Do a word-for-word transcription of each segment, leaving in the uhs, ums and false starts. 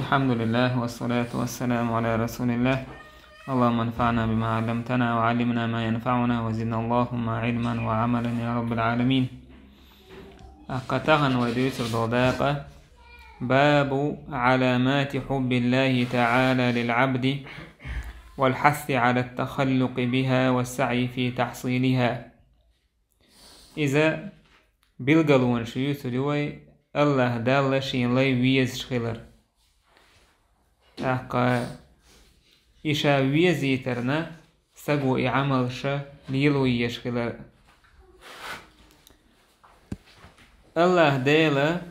الحمد لله والصلاة والسلام على رسول الله. اللهم انفعنا بما علمتنا وعلمنا ما ينفعنا وزدنا اللهم علما وعملا يا رب العالمين. Ахкатахан вайдуйцур долдака باب علامات حب الله تعالى للعبد والحث على التخلق بها والسعي في تحصيلها. Иза билгалонаш юьйцур ю вай Аллаха Далла шен лай везаш хилар. ТӀаккха и ша везийтарна, саго и Ӏамалша лело еш хилар. Аллаха Дела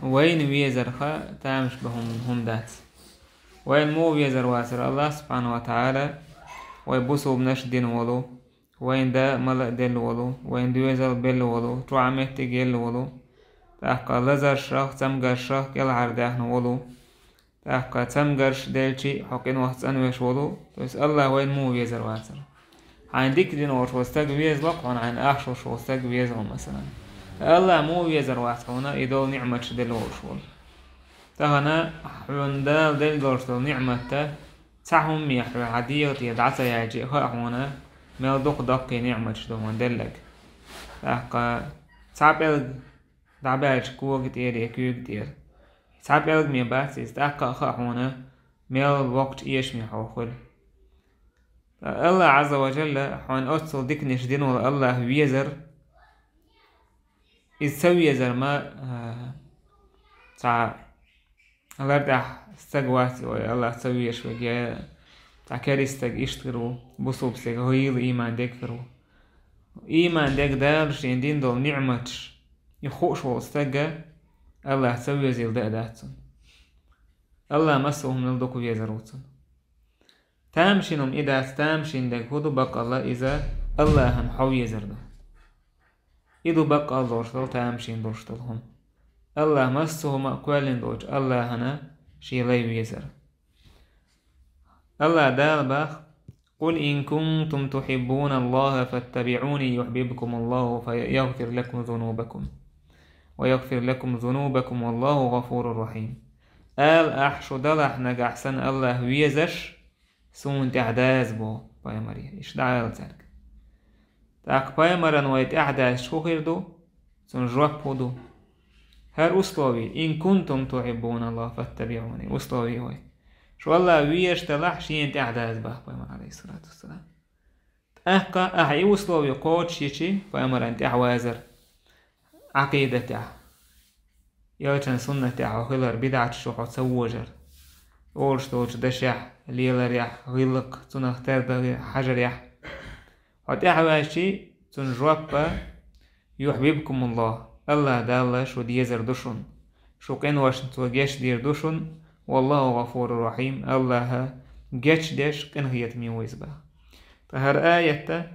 вайна везарха тамаш ба хӀума, хӀума дац. Вайна муха везар вацар Аллах субхьанаху ва таӀала? Вай бусулбанаш дина волу, вайна да мала а делла волу, вайна доьзал белла волу, чу Ӏа меттиг елла волу, тӀаккха лазаршах, цамгаршах кӀелхьардаьхна волу, тӀаккха цамгарш делчи хьо къинойх цӀанвеш волу, то есть Аллах вайна муха везар вацар? Хьайна дика дина волуш волу стаг везалахь хьуна, хьайна ахча луш волу стаг везалахь, масалан. Аллах муха везар вац хьуна, и долу ниӀматаш делла волуш волу? Тахана хьуна Дала делла долуш долу ниӀматта цхьа хӀумме хьоьга хьан дегӀа тӀера дӀа ца яьлча а хаьа хьуна, мел дукха доккхий ниӀматаш ду хьуна делларг. ТӀаккха цхьа пӀелг дӀабаьлча кога тӀера я куьйга тӀера, цхьа пӀелгаме бац иза, тӀаккха а хаьа хьуна, мел воккхачу эшаме хьо хуьлу. Аллах Ӏазза ва Жалла хьуна оццул диканаш дина волу Аллах везар, иза ца везар ма, а, цхьа лар тӀехь стаг вац, вай Аллах ца везаш верг, я цхьа керста стаг иштта хир ву, бусулба стаг гӀийла ийман дерг хир ву. Ийман дерг Дала шен дина долу ниӀматаш, и хууш волу стаг Аллах ца везийла дан а дац цунна. Аллах массо а хӀуманал дукха везар ву цунна. Тамашийна хӀума и дац, тамашийна дерг хӀун ду баккъалла, иза Аллахана хьо везар ду. И ду баккъалла долуш долу тамашийна долуш долу хӀума. Аллах массо а хӀума а кхоьллина долчу Аллахана шен лай везар. Аллах Дала бах: قل إن كنتم تحبون الله فاتبعوني يحببكم الله ويغفر لكم ذنوبكم ويغفر لكم ذنوبكم والله غفور رحيم. Ала ахь, шу далахь нагахь санна Аллах везаш, суна тӀаьхьа даза боху пайхамаре, иштта дӀаала цаьрга. ТӀаккха пайхамаран вай тӀаьхьа даьсташ хӀун хир ду? Цунна жоп хӀун ду? ХӀара условие: إن كنتم تحبون الله فاتبعوني. Условие вай: шу Аллах везаш далахь, шена тӀаьхьа даза бах пайхамар, алейхиссалату вассалам. ТӀаккха ахьа и условие кхочуш йичи, пайхамаран тӀаьхьа вазар, Ӏакъидатехь, элчан суннатехь хьо хилар, бидӀаташ чу хьо ца вожар, олуш долчу дашехь, леларехь, гӀиллакх цунах тардахь хьажарехь, хьо тӀаьхьаваьжчи, цунна жоп а: يحببكم الله, Аллах Далла шу дезар ду шуна, шу къиношна Цо гечдийр ду шуна, والله غفور رحيم, Аллаха гечдеш, къинхетаме ву иза бах. Ткъа хӀара аятта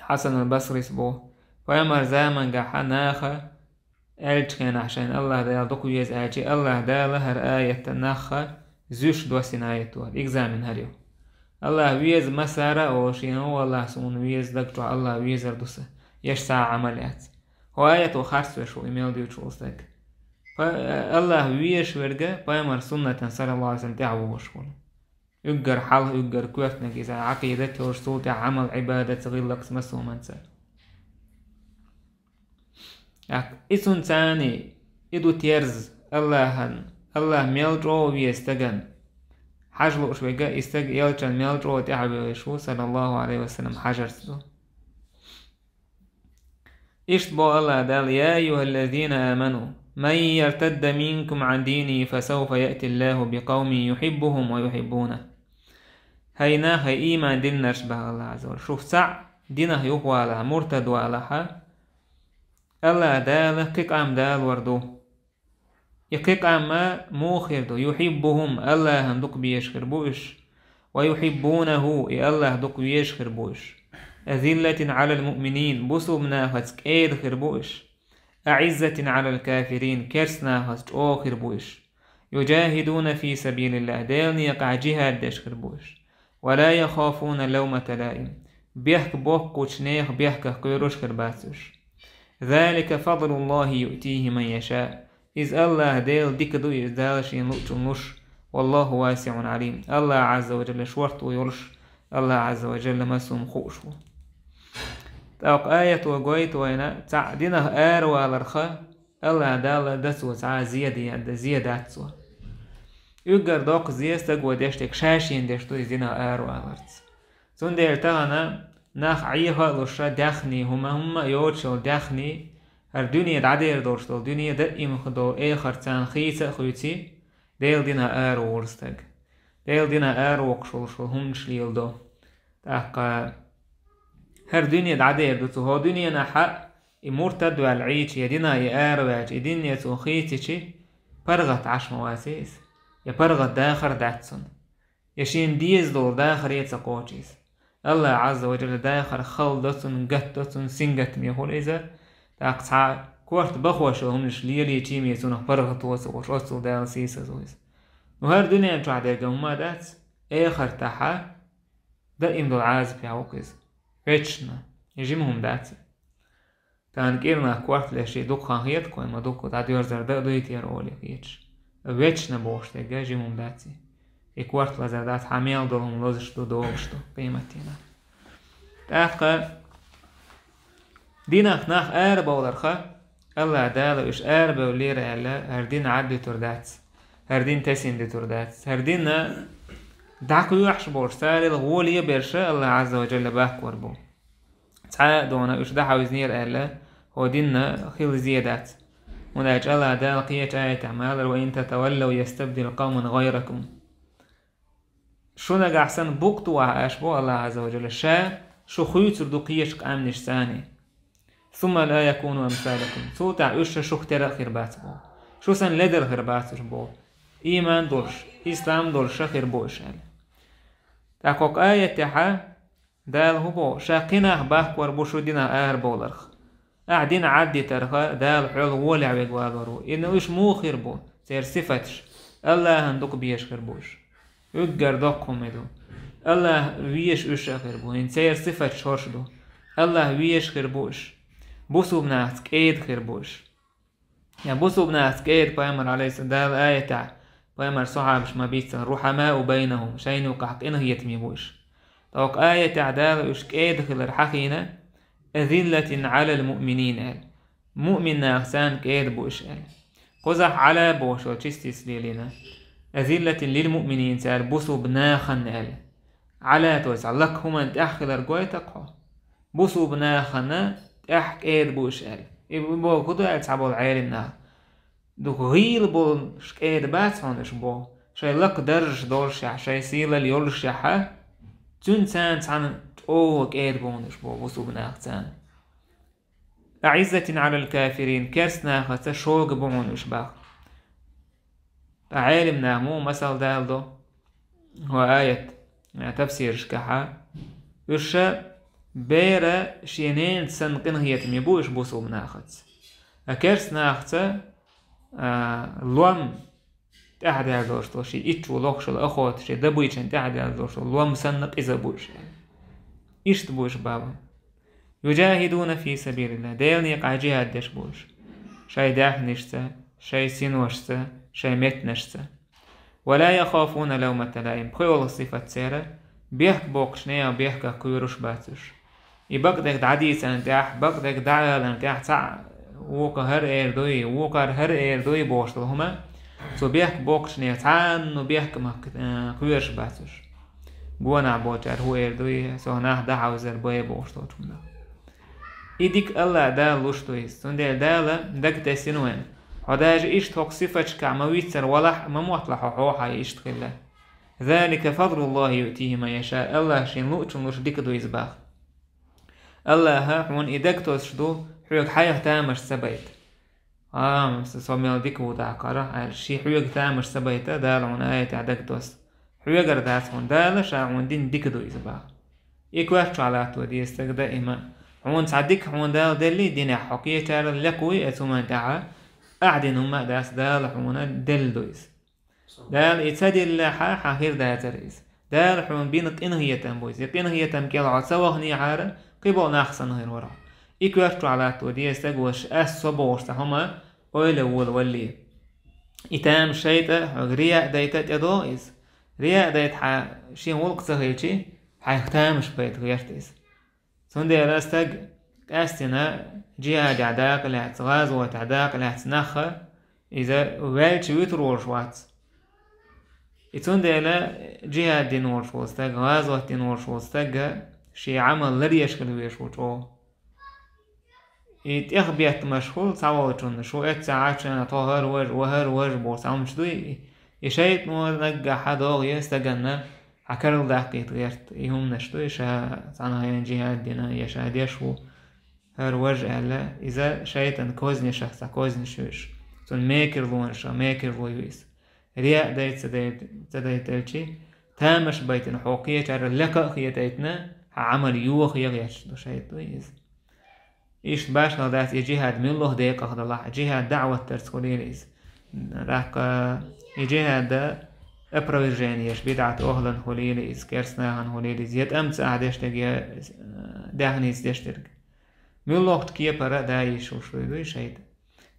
Хьасанул Басрис боху: пайхамар замангахьа наха аьллачу хенахь шайна Аллах Дала дукха веза аьлчи, Аллах Дала хӀара аятта нахха зуьш доссина аят вара, экзамен хӀара ю. Аллах веза массара а олуш, шена ву Аллах суна веза, даг чохь Аллах везар ду сан, еш схьа а Ӏамал яц. ХӀо аят ву харц веш ву, и мел дуьйцуш волу стаг. Пай-, Аллах везаш верга пайхамар суннатан, саллаллаху алейхи ва саллям, тӀаьхьа вогӀуш волу. Уьггар хьалха, уьггар коьртаниг иза, Ӏакъидат йолуш, цул тӀаьхьа Ӏамал, Ӏибадатца, гӀиллакхца, массо а хӀуманца. ТӀаккха и цунна царний, и ду терз Аллахьан, Аллах мел чӀогӀа веза стаган. Хьажа лууш верг а, и стаг элчан мел чӀогӀа тӀаьхьавоьдуш ву, саллаллаху алейхи ва саллям, хьажарца ду. Иштта боху Аллах Дала: يا أيها الذين آمنوا من يرتد منكم عن دينه فسوف يأتي الله بقوم يحبهم ويحبونه. ХӀай нах, хӀай ийман диллинарш, бах Аллах Ӏазза ва жалла, шух цхьаъ динах юхавалахь, муртад валахь, Аллах Дала кхин къам далор ду. И кхин къам муха хир ду? يحبهم, Аллахьан дукха безаш хир бу уьш. ويحبونه, и Аллах дукха везаш хир бу уьш. أذلة على المؤمنين, бусулба нахаца кӀеда хир бу уьш. أعزة على الكافرين, керста нахаца чӀогӀа хир бу уьш. يجاهدون في سبيل الله, Делан некъахь джихӀад деш хир бу уьш. ولا يخافون لومة لائم, бехк боккхучу нехан бехках кхоьруш хир бац уьш. ذلك فضل الله يؤتيه من يشاء, Иза Аллаха Дела дика ду, иза Дала шена луучун луш. Валлаху васиун алим. Аллах Азза ва Джалла шорта ву йолуш, Аллах Азза ва Джалла массо а хууш ву. ТӀаккха аято гойту вайна, цхьаъ динах араваларха, Аллах Дала дан цо цхьа а зе де, зе дац цо. Уггар доккха зе стаго деш дерг ша шена деш ду иза динах араваларца. Цундела тахана нах Ӏеха а луш, даьхний, хӀума, хӀумма а йоцуш йолу даьхний, хӀара дуьне дӀадер долуш долу, дуьне даимах долу эхарт царна хийца а хуьйций, Делан динах араволу стаг. Делан динах аравоккхуш волуш волу хӀуманаш леладо. ТӀаккха хӀара дуьне дӀадер ду цо, хӀокху дуьненахь а и муртад ваьлла Ӏийча, я динах и араваьлча, и динне цо хийцичи, паргӀат Ӏаш ма вац иза, я паргӀат дахар дац цунна. Я шена деза долу дахаре ца кхочу иза. Аллах Азза ва Джалла дахар хала до цунна, гатдо цунна, сингаттаме хуьлу иза. ТӀаккха цхьа корта бахош йолу хӀуманаш лелийчий-м цунах паргӀато ца хуьлуш, оццул Дала сийсаза ву иза. Ну, хӀара дуьнен чохь дерг хӀумма дац, эхартахь даим долу Ӏазапехь ву-кх иза. Вечно. И жима хӀума дац. Тахана кӀирнах корта леш дукха хан хета-кх вайн, ма дукха дӀадоьрзар дан а дуй-те олий хеташ. Вечно бохуш дерг жима хӀума дац и. И корта лазар дац, хьан мел долу хӀума лозуш ду, догуш ду къематдийнахь. ТӀаккха динах нах арабовларха, Аллах Дала уьш арабевллера аьлла, хӀара дин Ӏад дуьтур дац, хӀара дин тесина дуьтур дац, хӀара дин дӀакхоьхьуш болуш, царел гӀоле берш Аллах Азза ва Джалла баккхор бу. Цхьа а дона уьш дӀахьовзинера аьлла, хӀокху динна хила зе дац. ХӀунда аьлча Аллах Дала кхечу аятехь ма аллара: «Ва ин татаваллав ястабдил къавман гӀайракум». Шу нагахь санна букъ тӀе вахь аш бо Аллах Азза ва Джалла, ша шу хуьйцур ду кхечу къаьмнашца. «Сумма ла якуну амсалакум». Цул тӀаьхьа уьш шух тера а хир бац бо. Шу санна ледара хир бац уьш бо. Ийман долуш, ислам долуш ша хир бу уьш аьлла. ТӀаккха хӀокху аятехь Дала хӀун боху? Ша кхин нах баккхор бу шу динах арабовларх. Ахь дин Ӏаддитарха, Дала хьол гӀолехь вега валор ву. Инна уьш муха хир бу? Церан сифаташ. Аллахьан дукха безаш хир бу уьш. Уггар доккха хӀума ду. Аллах везаш уьш а хир бу. ХӀинца церан сифаташ хӀорш ду. Аллах везаш хир бу уьш. Бусулба нахаца кӀеда хир бу уьш. Я бусулба нахаца кӀеда пайхамар, алейхиссалам, Дала аятехь, пайхамар сахьабаш ма бийццара, «рухьамау байнахум», шайна юкъахь къинхетаме бу уьш. ТӀаккха аятехь Дала уьш кӀеда хилар хьахийна, «азиллатин Ӏалал муъминин», аьлла. Муъмин нахаца кӀеда бу уьш аьлла. Кхузахь «Ӏала» бохуш йолу частица лелийна. «Азиллатин лил муъминин», цара бусулба нахана аьлла. «Ӏала», то есть лакха хӀуманна тӀехь хилар гойту-кх хьо. Бусулба нахана тӀехь кӀеда бу уьш аьлла. И боху хӀун ду аьлла цхьаболу Ӏелим наха. Дукха гӀийла болуш кӀеда бац хьуна уьш боху. Шайн лакха даржаш доллушехь, шайн сийлалла йоллушехь, цуьнца цхьаьна чӀогӀа кӀеда бу хьуна уьш боху бусулба нахаца. «АӀиззатин Ӏалал кафирин», керст нахаца шога бу хьуна уьш боху. Ткъа Ӏелим наха муха масал даладо хӀокху аят, а, тафсирашкахьа? Уьш бер шен ненаца санна къинхетаме бу уьш бусулба нахаца. А керст нахаца, а, лом тӀаьхьадаьлла долуш долу, шен итт чу лохуш йолу охота, шен добычан тӀаьхьадаьлла долуш долу лом санна къиза бу уьш аьлла. Иштта бу уьш боху. «Юджахидуна фи сабилиллах», Делан некъахь джихад деш бу уьш. Шайн даьхнашца, шайн синошца, шайн меттанашца. «Ва ла яхафуна лавмата лаим». ПхоьалгӀа сифат церан: бехк боккхучу нехан бехках кхоьруш бац уьш. И бакъдерг дӀадийцарна тӀехь, бакъдерг дӀааларна тӀехь цхьаъ вукхо хӀара эр дуй, вукхара хӀара эр дуй бохуш долу хӀума, цу бехк боккхучу нехан цхьанна бехкамах, э, кхоьруш бац уьш. Гонах болчара хӀун эр дуй, со нах дӀахьовзар бай бохуш долчу хӀуманах. И дика Аллах Дала луш ду иза. Цундела Дала дагатесна вайна. Хьо даже иштта хӀокху сифаташкахь ма виццара валахь а, ма мотталахь хьо хьохьа иштта хилла. «Залика фадлуллахи юътихи ман яша». Аллах шен луучун луш дика ду иза боху. Аллаха хьуна и дагатосуш ду, хьоьга хьайх тамаш ца байта. А, со мел дика ву тӀаккха, аьлла, шен хьоьга тамаш ца байта, Дала хьуна аятехь дагатосу. Хьоьгара дац хьуна, Дала ша хьуна дина дика ду иза боху. И коьрта чохь латто деза стаг даима. Хьуна цхьа дика хьуна Дала делли, динехь хьо кхечара лекха вуй, оцу хӀуманна тӀехь ахь дина хӀума а дац, Дала хьуна делла ду иза. Дала и ца диллехь, хьан хир дацара иза. Дала хьуна бина къинхетам бу иза. И къинхетам кӀел хьо ца ваханехьара, кхиболу нах санна хир вара хьо. И коьрта чохь латто деза стаг, аш со бохуш цхьа хӀума ойла вола валле. И тамаш шайтӀа хьоьга рияъ дайта тӀедогӀу иза. Рияъ дайта хьан шен гӀуллакх ца хилчи, хьайх тамаш байта гӀерта иза. Цундела стаг къаьстина джихӀадехь дакъа лаьцна, гӀазотехь дакъа лаьцна нах а, иза ваьлча вуьтур волуш вац. И цундела джихӀад дина волуш волу стаг, гӀазот дина волуш волу стаг а шен Ӏамал ларъеш хила везаш ву чӀогӀа. И тӀехбеттамаш хуьлу цхьаволчунна, шу эццахь Ӏачана тхо хӀара важа, ва хӀара важа боху цхьа хӀуманаш дуй? И шайтӀано наггахь догӀу стаганна хьан карладаккхийта гӀерта. И хӀуманаш дуй, ша цхьана хенахь джихӀад дина, я ша деш ву хӀара важа аьлла, иза шайтӀан кознешах цхьа кознаш ю иза. Цунна мекарлонашах мекарло ю иза. Рияъ дайта ца дай-, ца дайталчи, тамаш байтина хьо кхечара лекха а хетайтина, хьан Ӏамал йохаехь еш ду шайтӀа иза. Иштта башхалла дац и джихӀад муьллах декъах далахь, джихӀад даӀват дарца хуьлийла иза. ТӀаккха и джихӀад опровержение еш, бидӀат охӀлан хуьлийла иза, керстанахана хуьлийла иза, я тӀамца ахь деш дерг, я, э, даьхница деш дерг. Муьллахчу кепара а да йиш вуш дуй шайтӀа.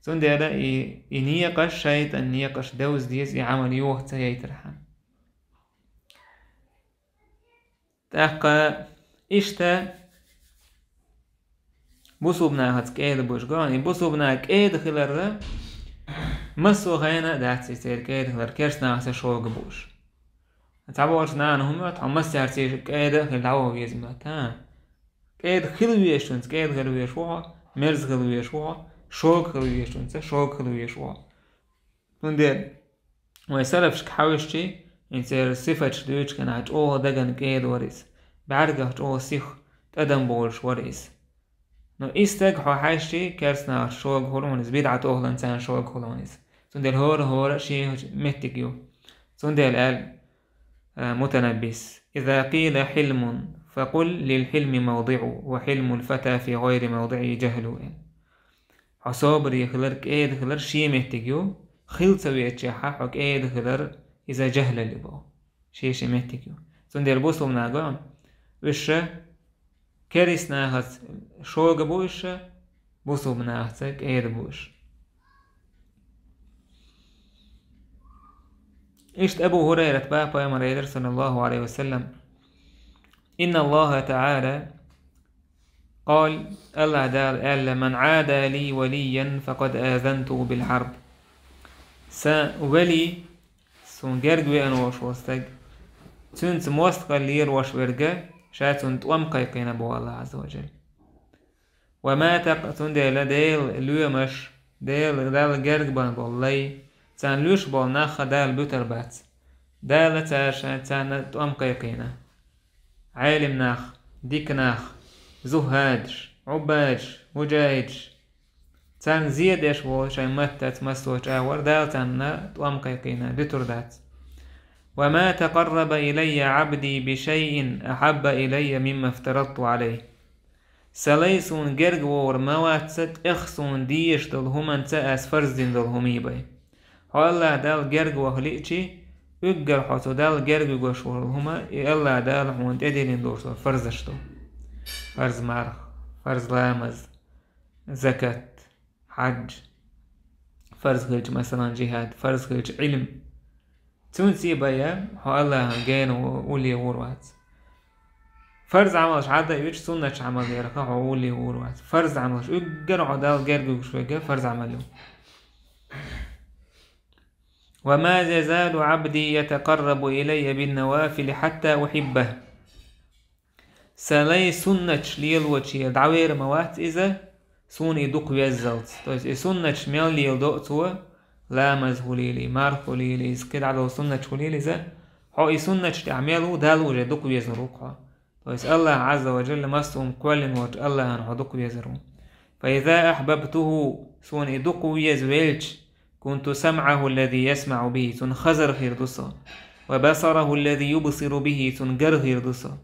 Цундела и, и некъаш, шайтӀан некъаш девза деза и Ӏамал йоха ца яйтархьама. ТӀаккха иштта бусулба нахаца кӀеда буш гон, и бусулба наха кӀеда хиларра массо а хенахь а дац и церан кӀеда хилар, керстанахаца шога бууш. Цхьаболчу нахана хӀума моьтту, хьо массаьрца кӀеда а хила дӀаваха веза моьтту, хӀа? КӀеда хила везачунца кӀеда хила везаш ву хьо, мерза хила везаш ву хьо, шога хила везачунца шога хила везаш ву хьо. Цундела вайн салафашка хьаьвсичи, хӀинца церан сифаташ дуьйцучу хенахь чӀогӀа дагна кӀеда вара иза, бӀаьргах чӀогӀа сиха тӀадам болуш вара иза. Но и стаг хьо хьаьжчи, керстанахаца шога хуьлу хьуна иза, бидӀат охӀланца шога хуьлу хьуна иза. Цундела хӀора-хӀора шен меттиг ю. Цундела аьлла, а, Мутанаббис: «إذا قيل حلم فقل للحلم موضعه، وحلم الفتى في غير موضعه جهل». Хьо собаре хилар, кӀеда хилар шен меттиг ю, хила ца веачахьа хьо кӀеда хилар иза жахӀлалла боху. Шен-шен меттиг ю. Цундела бусулба нахана, уьш ша керстанахаца шога бу уьш ша, бусулба нахаца кӀеда бу уьш. Иштта Абу ХӀурайрат бах, пайхамар элира, саллаллаху алейхи ва саллям: «إن الله تعالى قال», Аллах Дала аьлла: «من عادى لي وليا فقد آذنته بالحرب». Сан вали, суна герга веана волуш волу стаг, цуьнца мостагӀалла лелош верг, ша цунна тӀом кхайкхийна боху Аллах Азза ва Джалла. «وما تق-», цундела Делан лоьмаш, Дела, Далла герга бан болу лай, царна луьш болу нах а Дала буьтур бац. Дала цара ша-, царна тӀом кхайкхийна. Ӏелим нах, дика нах, зухӀадаш, Ӏубадаш, муджахӀидаш. Царна зе деш волу шайн маттаца массо а чӀагӀор Дала царна тӀом кхайкхийна, дуьтур дац. «وما تقرب إلي عبدي بشيء أحب إلي مما افترضت عليه». Сан лай суна герга вогӀур ма вац, тӀех суна дезаш долу хӀуманца ас фарз дина долу хӀумий бен. Хьо Аллах Далла герга ваха лиъчи, уггар хьо цу Далла герга вуьгуш волу хӀума, и Аллах Дала хьуна тӀедиллина долуш долу фарзаш ду. Фарз марха, фарз ламаз, закат, хьадж, фарз хилча, масалан, джихад, фарз хилча, Ӏилм. Цуьнца бен хьо Аллахьан гена улле гӀур вац. Фарз Ӏамалш хьада а юьтуш, суннаташ Ӏамал ярах хьо улле гӀур вац. Фарз Ӏамалш, уггар хьо Далла герга вуьгуш верг фарз Ӏамал ю. «وما يزال عبدي يتقرب إلي بالنوافل حتى أحبه». Сан лай суннаташ лелочехь дӀавер ма вац иза, суна и дукха веззалц. То есть и суннаташ мел леладо а цо, ламаз хуьлийла, марха хуьлийла, иза кхидӀа долу суннаташ хуьлийла иза, хьо и суннаташ тӀехь мел ву, Далла уже дукха везар ву хьо. То есть Аллах Азза ва Джалла, массо а хӀума кхоьллина волчу Аллахьан хьо дукха везар ву. «فإذا أحببته», суна и дукха веза велча, «كنت سمعه الذي يسمع به», цуьнан хазар хир ду со. «وبصره الذي يبصر به», цуьнан гар хир ду со.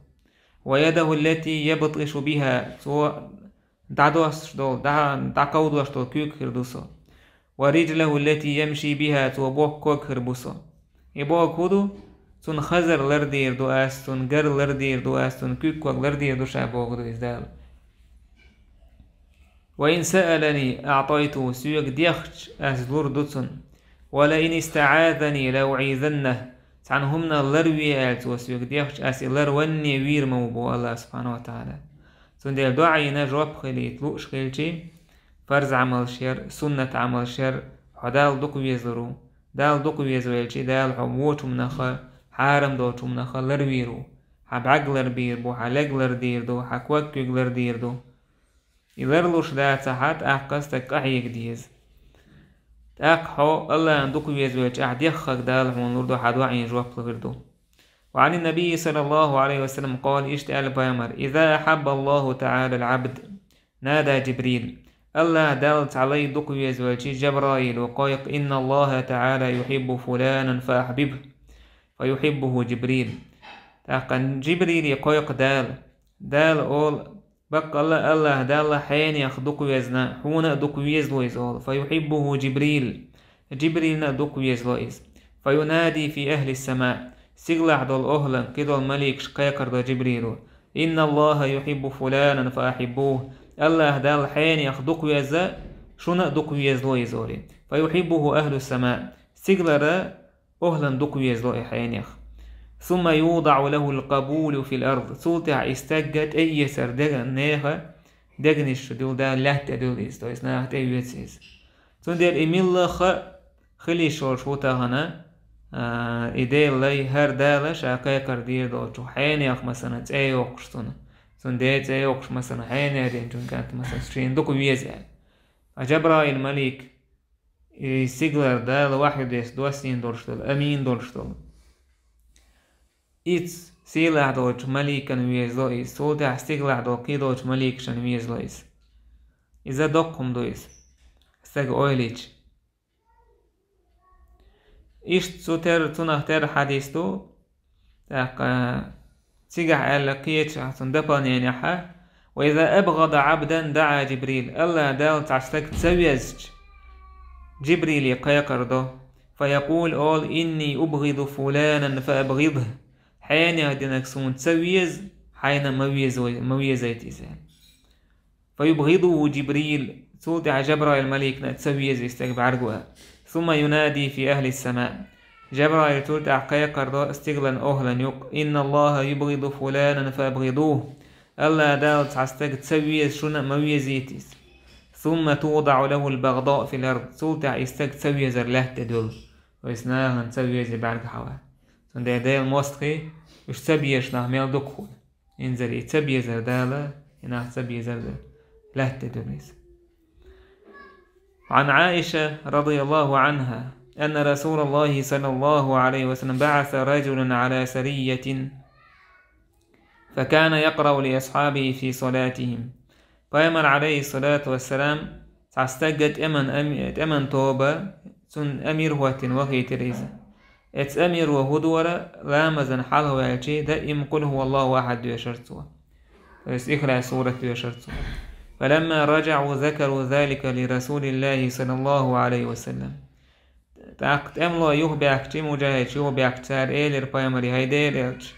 «ويده التي يبطش بها», цо дӀадоссуш долу, дӀа-, дӀакховдош долу куьг хир ду со. «ورجله التي يمشي بها», цо бохку ког хир бу со. И боху хӀун ду? Цуьнан хазар лардийр ду ас, цуьнан гар лардийр ду ас, цуьнан куьг ког лардийр ду ша боху ду иза Дала. «وإن سألني أعطيته», соьга дехча, ас лур ду цунна. «ولئن استعاذني لأعيذنه». Цхьана хӀуманах ларве аьлла цо соьга дехча, ас и ларванне вийр ма ву, боху Аллах субхьанаху ва тагӀала. Цундела доӀийна жоп хилийта лууш хилчи, фарз Ӏамалш яр, суннат Ӏамалш яр, хьо Далла дукха везалур ву. Далла дукха везавелчи, Дала хьо вочу хӀуманаха, хьарам долчу хӀуманаха ларвийр ву. Хьан бӀаьрг ларбийр бу, хьан лерг лардийр ду, хьан ког-куьг лардийр ду. И ларлуш дацахь, тӀаккха стаг къахьега деза. ТӀаккха хьо Аллахьан дукха везавелчи, ахь деххаг Дала хьуна лур ду, хьан доӀийна жоп лур ду. وعن النبي صلى الله عليه وسلم قال, иштта аьлла пайхамар: «إذا أحب الله تعالى العبد نادى جبريل». Аллахь Далла цхьа лай дукха везавелчи, Жабраил кхойкху: «إن الله تعالى يحب فلانا فأحببه فيحبه جبريل». ТӀаккха Жибриле кхойкху Дала. Дала олу: «Баккъалла Аллахь Далла хьенех дукха везна, хьуна а дукха везало иза», олу. «فيحبه جبريل». Жибрилна а дукха везало иза. «فينادي في أهل السماء». Стигалахь долу охӀлан, кхидолу маликаш кхайкхар до Жибрило: «إن الله يحب فلانا فأحبوه». Аллахь Далла хьенех дукха веза, шуна а дукха везало иза, олий. «فيحبه أهل السماء». Стигалара охӀлан дукха везало и хьенех. «ثم يوضع له القبول في الأرض». Цул тӀаьхьа и стагга тӀеэцар дега-, нехан дегнаш чу дуьллу Дала, лаьтта тӀе дуьллу иза, то есть наха тӀе а веза иза. Цундела и милла а хила йиш йолуш ву тахана, а, и Делан лай, хӀара Дала ша кхайкхар дийр долчу хьенех, масала, цӀе йоккхуш цунна. Цунна ден цӀе йоккхуш, масала, хьенех динчун кӀант, масала, шена дукха веза аьлла. Ткъа Жабраил малик, и стигалара Дала вахьйу деш доссийна долуш долу, амин долуш долу. Иза сийлахь долчу маликана везало иза, цул тӀаьхьа стигалахь долу кхидолчу маликашна везало иза. Иза доккха хӀума ду иза, стага ойла йича. Иштта цу тер-, цунах тера хьадис ду, тӀаккха цигахь аьлла кхечахь цунна дополненехьа: «وإذا أبغض عبدا دعا جبريل». Аллахь Далла цхьа стаг ца везча, Жибриле кхайкхар до. «فيقول», олу: «إني أبغض فلانا فأبغضه». Хьенех динарг суна ца веза, хьайна ма веза-, ма везайта иза. «فيبغضه جبريل». Цул тӀаьхьа Жабраил маликна ца веза и стаг бӀаьрго. «ثم ينادي في أهل السماء». Жабраил цул тӀаьхьа кхайкхар до стигалан охӀлан юкъа: «إن الله يبغض فلانا فأبغضوه». Аллахь Далла цхьа стаг ца веза, шуна а ма везийта иза. «ثم توضع له البغضاء في الأرض». Цул тӀаьхьа и стаг ца везар лаьтта тӀе дуьллу. Вайса нахана ца веза бӀаьрг хьава. Цундела Делан мостагӀий, уьш ца безаш нах мел дукха хуьлу. Инзаре ца безар Дала, и нах ца безар Дала, лаьтта тӀе дуьллу иза. عن عائشة رضي الله عنها أن رسول الله صلى الله عليه وسلم بعث رجلا على سرية فكان يقرأ لأصحابه في صلاتهم. Пайхамар, алейхиссалату вассалам, цхьа стагга тӀеман ами-, тӀеман тоба, цунна амир хӀоттина вахийтира иза. Эцу амиро хӀу дора, ламазан хьалхаваьлчи, даим «Къул хӀува Аллаху ахьад» доьшар цо. То есть Ихлас сурат доьшар цо. «فلما رجعوا ذكروا ذلك لرسول الله صلى الله عليه وسلم». ТӀаккха тӀемало юхабаьхкичи, муджахӀидаш юхабаьхкичи, цара элира пайхамаре: «ХӀай Делан элча,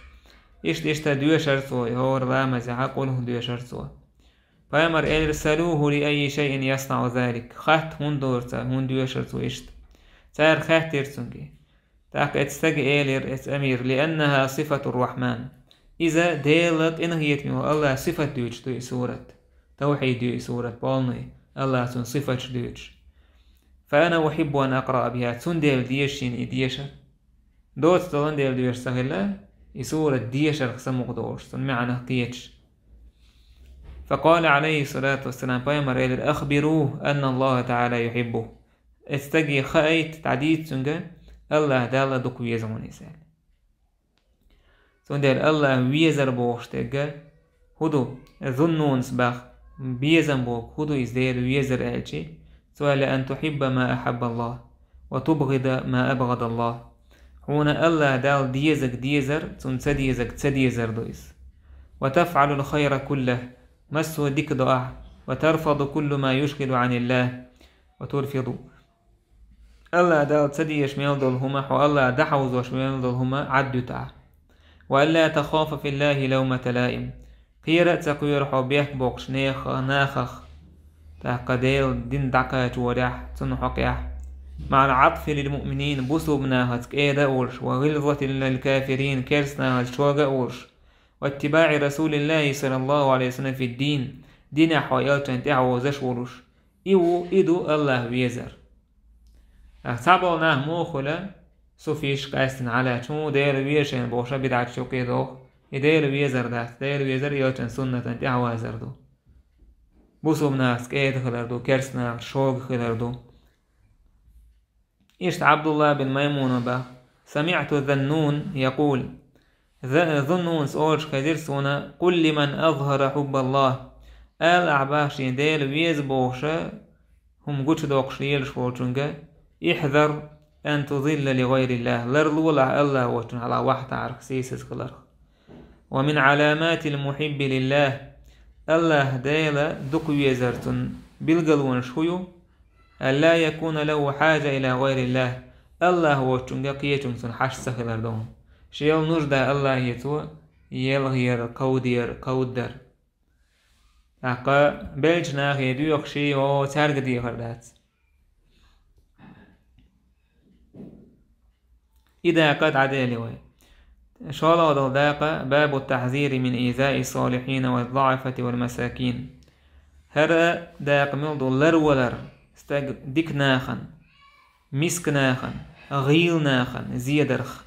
иштта-иштта доьшар цо, и хӀора ламазехьа къулхӀу доьшар цо». Пайхамар элира: «سلوه لأي شيء يصنع ذلك». Хатта хӀунда дора цо, хӀунда доьшар цо иштта. Цара хаьттира цуьнга. ТӀаккха эцу стага элира, эцу амира: «لأنها صفة الرحمن». Иза Делан къинхетаме волу Аллахь сифат дуьйцуш ду и сурат. Тавхьид ю и сурат полный, Аллахь цунна сифаташ дуьйцуш. «فأنا أحب أن أقرأ بها», цундела деза шена и дешар. Доцу долан дела доьшуш ца хилла, и сурат дешарх самукъа долуш, цунна маьӀнах кхеташ. «فقال عليه الصلاة والسلام», пайхамар элира: «أخبروه أن الله تعالى يحبه». Эцу стаге хаийта, дӀадийца цуьнга, Аллахь Далла дукха веза хьуна иза аьлла. Цундела Аллахь везар бохуш дерг хӀу ду? Зуннунас бах, безам боху хӀу ду иза Дела везар аьлчи, цо аьлла: «أن تحب ما أحب الله وتبغض ما أبغض الله». Хьуна Аллахь Далла дезаг дезар, цунна ца дезаг ца дезар ду иза. «وتفعل الخير كله», массо а дика до ахь, «وترفض كل ما يشغل عن الله وترفض». Аллахь Далла ца дезаш мел долу хӀума, хьо Аллахь дӀахьовзош мел долу хӀума Ӏаддуьту ахь. «وألا تخاف في الله لومة لائم». Кхера а ца кхоьру хьо бехк боккхуш нех-, нахах, тӀаккха Делан дин дӀакхачорехь, цунна хьокъехь. مع العطف للمؤمنين, бусулба нахаца кӀеда а волуш, وغلظة للكافرين, керста нахаца шога а волуш, واتباع رسول الله صلى الله عليه وسلم في الدين, динехь хьо элчанна тӀаьхьавозаш а волуш. И ву, и ду АллахӀ везар. Цхьаболу нах муха хуьлу, суфиш, къаьстина Ӏалаьтташ, хӀун Дела веза шайна бохуш, бидӀаташ юкъе доху. И Дела везар дац, Дела везар элчан суннатан тӀаьхьавазар ду. Бусулба нахаца кӀеда хилар ду, керста нахаца шога хилар ду. Иштта Абдулла бин Маймуна баха: سمعت ذا النون يقول, Зуннунас олуш хезира суна: قل لمن أظهر حب الله, ала ахь баха шен Дела веза бохуша хӀума гучудоккхуш лелаш волчунга: احذر أن تضل لغير الله, ларлолахь АллахӀ воцчунна хьалха вахьтарх, сийсаза хиларх. ومن علامات المحب لله, АллахӀ Дела дукха везарцун билгалонаш хӀун ю? ألا يكون له حاجة إلى غير الله, АллахӀ воцчунга кхечунга цунна хьашт ца хилар ду. Шел нужда АллахӀе цо елхаяр, кховдаяр, кховдадар. ТӀаккха беллачу нахе доьхуш, йо, цаьрга дехар дац. И дакъа дӀаделла вай. ШолгӀа долу дакъа: باب التحذير من إيذاء الصالحين والضعفاء والمساكين. ХӀара дакъа мила ду? Ларвалар стаг дика нахана, миска нахана, гӀийла нахана зедарх.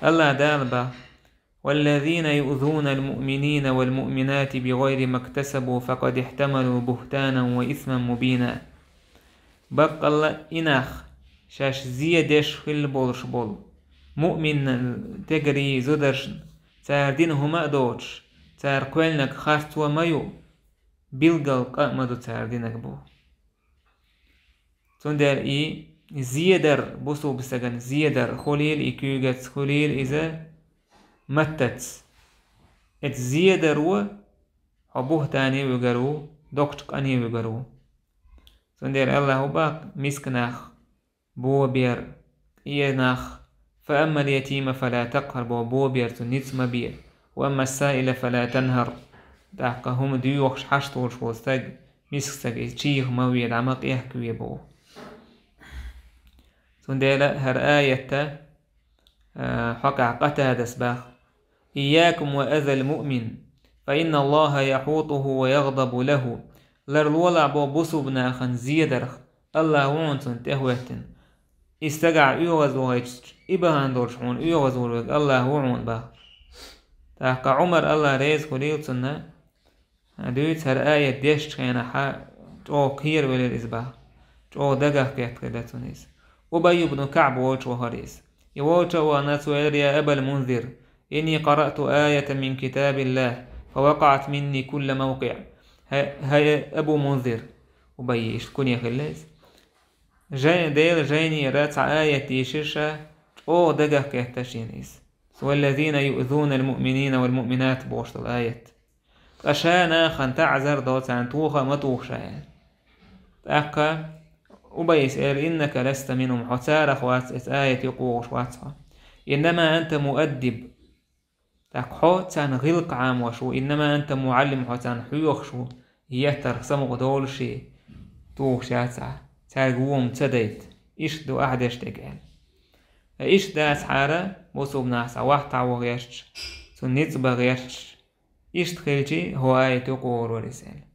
АллахӀ Дала баха: والذين يؤذون المؤمنين والمؤمنات بغير ما اكتسبوا فقد احتملوا بهتانا وإثما مبينا. Баккъалла а и нах, шаьш зе деш хилла болуш болу муъмин тегарий, зударшна, цара дина хӀума а доцуш, цара кхоьллинарг харцо ма ю, билггал къа а ма ду цара динарг боху. Цундела и зедар, бусулба стагана зедар, хуьлийла и куьйгаца, хуьлийла иза маттаца. Эцу зедаро хьо бухӀтане вуьгур ву, доккхачу къане вуьгур ву. Цундела АллахӀа баха: миска нах бо бер, кӀе нах, فأما اليتيم فلا تقهر, бо, бо бер цунна ницкъ ма бе, وأما السائل فلا تنهر, тӀаккха хӀума доьхуш хьашт волуш волу стаг, миска стаг, иза чийха ма ве, дӀа ма къехкаве боху. Цундела хӀара аятта, а, хьокъехь Къатадас баха: إياكم وأذى المؤمن فإن الله يحوطه ويغضب له. Ларлолахь бо бусулба нахана зедарх, АллахӀ ву хьуна цунна тӀехӀоьттина. И стагахь оьгӀаз вахийтича, и бахьана долуш хьуна оьгӀаз вур верг АллахӀ ву хьуна баха. ТӀаккха Ӏумар, АллахӀ реза хуьлийла цунна, дуьйцу хӀара аят дешчу хенахь, чӀогӀа кхеравелира иза баха. ЧӀогӀа дагах кхетта хилла цунна иза. Убай ибн КаӀб волчу вахара иза. И волчу а вахана цо элира: يا أبا المنذر, إني قرأت آية من كتاب الله فوقعت مني كل موقع. ХӀай, хӀай Абу Мунзир, Убай иштта куне хилла иза. Жай-, Делан жайнера цхьа аят дийшира ша, чӀогӀа дагах кхетта шена иза. والذين يؤذون المؤمنين والمؤمنات бохуш долу аят. Ткъа ша нахана таӀзар до, царна тоха а ма тоха ша, аьлла. ТӀаккха Убайс элира: إنك لست منهم, хьо царах вац, эцу аят юкъа вогӀуш вац хьо. إنما أنت مؤدب, тӀаккха хьо царна гӀиллакх Ӏамош ву, إنما أنت معلم, хьо царна хьоьхуш ву, еттарх самукъа долуш, тухуш яц ахь, цаьрга вон ца дайта, иштта ду ахь деш дерг, аьлла. Ткъа иштта дацахьара, бусулба нах цхьа вахтахь ван гӀерташ, цунна ницкъ бан гӀерташ, иштта хилчи, хӀокху аят юкъа вогӀур вара иза, аьлла.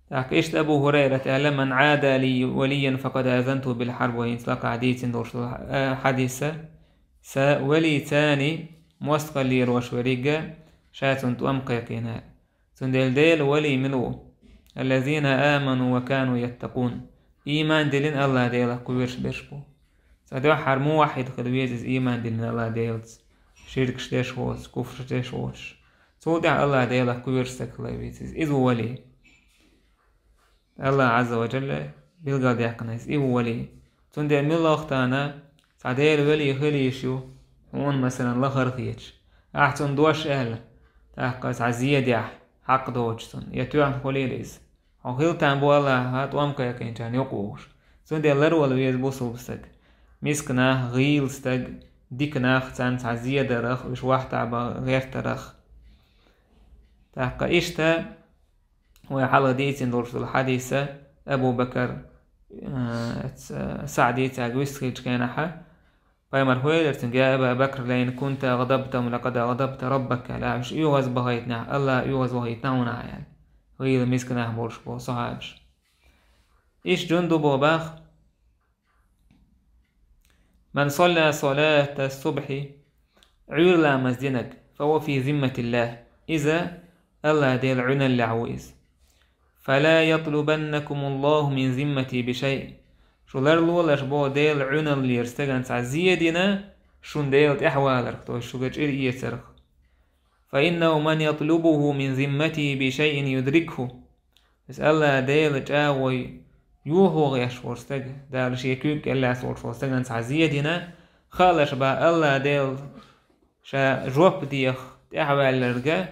ТӀаккха иштта Абу ХӀурайрата аьлла: من عادى لي وليا فقد آذنته بالحرب, вай хӀинца лакхахь дийцина долуш долу, э, хьадиса, сан валийцани мостагӀалла лелош верг, ша цунна тӀом кхайкхийна. Цундела Делан валий мила ву? الذين آمنوا وكانوا يتقون. Ийман диллина, АллахӀ Делах кхоьруш берш бу. Цкъа дуьххьара муваххьид хила веза иза, ийман диллина АллахӀ Делаца, ширкаш деш воцуш, куфраш деш воцуш. Цул тӀаьхьа АллахӀ Делах кхоьруш стаг хила веза иза. Иза ву валий. АллахӀа Ӏазза ва Джалла билгалдаьккхина иза, и ву валий. Цундела муьлхха а цхьа Делан валий хила йиш ю, хьуна, масалан, лахара хеташ. Ахь цунна дош аьлла, тӀаккха цхьа зе дехь, хьакъ доцуш цунна, я тоьхна хуьлийла иза. Хьо хила там бу АллахӀа тӀом кхайкхийначарна юкъа вогӀуш. Цундела ларвала веза бусулба стаг. Миска нах, гӀийла стаг, дика нах, царна цхьа зе дарах, уьш вахтахь бан гӀертарах. ТӀаккха иштта Вай хьалха дийцина долуш долу хьадиса Абу Бакар, а, ца-, СаӀди цаьрга вист хилчу хенахьа, пайхамар хӀоьллира цуьнга: «Я Аба Бакр, лайн кунта агъдабтахум лакъад агъдабта раббак», аьлла, уьш оьгӀаз бахийтинехь, Аллах оьгӀаз вахийтина хьуна ахьа, аьлла. ГӀийла мисканах болуш бо сахьабаш. Иштта Жундубо баха: «Ман салла салата субхьи», Ӏуьйра ламаз динарг, «фа хува фи зимматиллах», иза Аллах Делан Ӏуьналлехь ву иза. «Фала ятлубаннакумуллаху мин зиммати бишай». Шу ларлолаш бо Делан Ӏуьналлера стагана цхьа зен дина, шун Дела тӀаьхьаваларх, то есть шуьга чӀир эцарх. «Фа иннаху ман ятлубуху мин зиммати бишайин юдрикху». Иза Аллах Делан чӀагӀо йохо гӀеш волу стаг, Дала шен куьйга кӀел лаьцна волуш волу стагана цхьа зен дина, хаалаш бан Аллах Дела ша жоп деха тӀаьхьаваьлларга,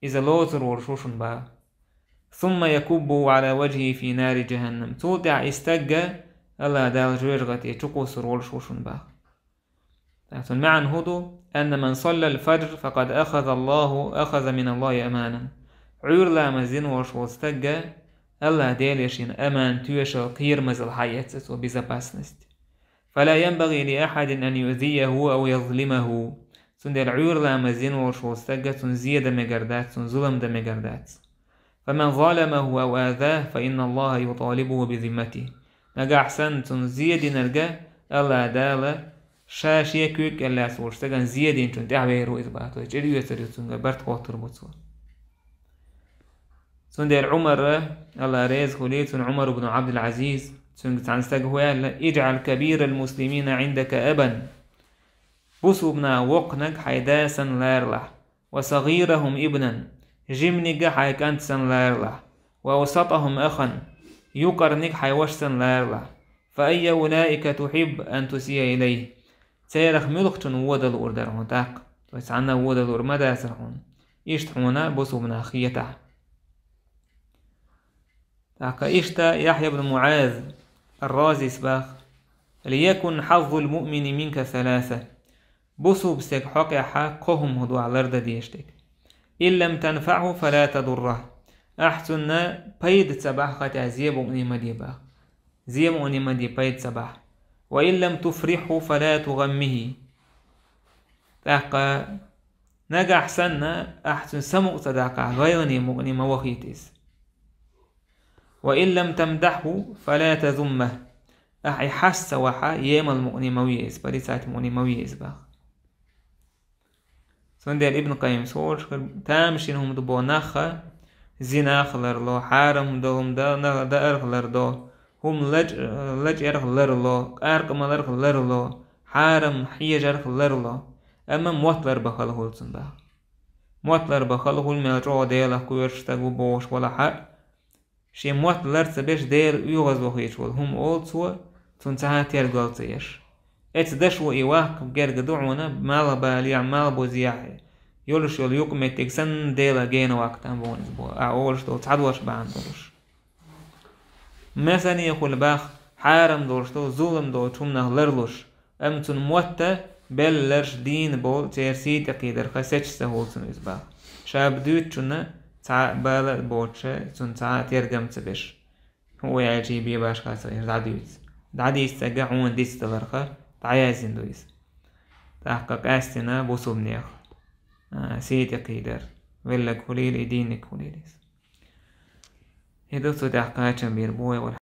иза лоцур волуш ву шуна бан. «Сумма якуббу ала ваджхи фи нари джаханнам». Цул тӀаьхьа и стагга Аллах Дала жоьжахате чукхуссур волуш ву шуна бан. ТӀаккха цуьнан маьӀна хӀун ду? «Анна ман саллал фаджр, факъад ахаза Аллаху, ахаза мин Аллахи аманан». Ӏуьйра ламаз дина волуш волу стагга Аллах Деле шена аман, тоьшалла, кхерамазалла хьаэцна цо, безопасность. «Фала янбагӀи ли ахьадин ан юъзияху ау язлимаху». Цундела Ӏуьйра ламаз дина волуш волу стагга цунна зен дан мегар дац, цунна зулам дан мегар дац. «Фаман заламаху ау азаху, фа инна Аллаха юталибуху би зимматихи». Нагахь санна цунна зен динарга, Аллах Дала ша шен куьйга кӀел лаьцна волчу стагана зен динчунна тӀаьхьавер ву иза бан, то есть чӀир оьцур ю цуьнга, барт хоттур бу цо. Цундела Ӏумара, Аллах реза хуьлийла цунна, Ӏумар ибн Ӏабдул-Ӏазиз, цуьнга цхьана стага хӀун аьлла: «Иджъал кабирал муслимина Ӏиндака абан». Бусулба нахах воккханиг хьайн да санна ларалахь. «Ва сагӀирахум ибнан», жиманиг а хьайн кӀант санна ларалахь, «ва авсатахум ахан», юккъерниг а хьайн ваша санна ларалахь. «Фа айя улаика тухьиббу ан тусиа илайхи?» Церах муьлххачунна вон дан луур дара хьуна тӀаккха? То есть цхьанна а вон дан луур ма дацара хьуна. Иштта хьуна бусулба нах хетахь. ТӀаккха иштта Яхьъя ибн МуӀаз ар-Разис баха: «Лиякун хьаззул муъмини минка саласа». Бусулба стеган хьокъехь кхо хӀума хӀун ду ахь лардан дезаш дерг. «Ин лам танфаӀху, фала тадурраху». Ахь цунна пайда ца бахь, хатӀа зен мукъане ма де баха. Зен мукъане ма де, пайда ца бахь. «Ва ин лам туфрихху, фала тугъаммихи». ТӀаккха нагахь санна ахь цуьнан самукъа ца даккхахь, гӀайгӀане мукъане ма вахийта иза. «Ва ин лам тамдахху, фала тазуммаху». Ахь и хьаста ца вахь, емал мукъане ма ве иза, порицать мукъане ма ве иза баха. Цундела Ибн Къаййимас олуш хир, тамашийна хӀума ду бо нах а, зинах ларло, хьарам долу хӀума да-, на-, даарх лардо, хӀума лач-, лачкъарх ларло, къаркъа маларх ларло, хьарам хьежарх ларло, амма мотт лар бан хала хуьлу цунна баха. Мотт лар бан хала хуьлу, мел чӀогӀа Делах кхоьруш стаг ву бохуш валахь а, шен мотт лар ца беш Дела оьгӀазвахийта волу хӀума олу цо, цунна цхьа а тергал ца еш. Эцу дашо и ваккха герга ду хьуна, малхбалехь, малхбузехь йолуш йолу юкъаметтиг санна Дела гена ваккха там боху иза боху, ахь олуш долу цхьа дош бахьана долуш. Масане хуьлу баха, хьарам долуш долу, зулам долчу хӀуманах ларлуш, амма цунна мотта белларш дийна болу церан сий тӀе кхийдарх сецаш ца хуьлу цунна иза баха. Ша дуьйцучунна цхьа а бала а боцуша, цунна цхьа а тергам ца беш. ХӀун ву аьлча, бен башха ца еш, дӀадуьйцу. ДӀадийццарга хьуна дицдаларх дӀаяздина ду иза. ТӀаккха къаьстина бусулбанех, а, сий тӀе кхийдар. Велларг хуьлийла и, дийнарг хуьлийла иза. И ду цу тӀехь кхачам бийр бу вай вара.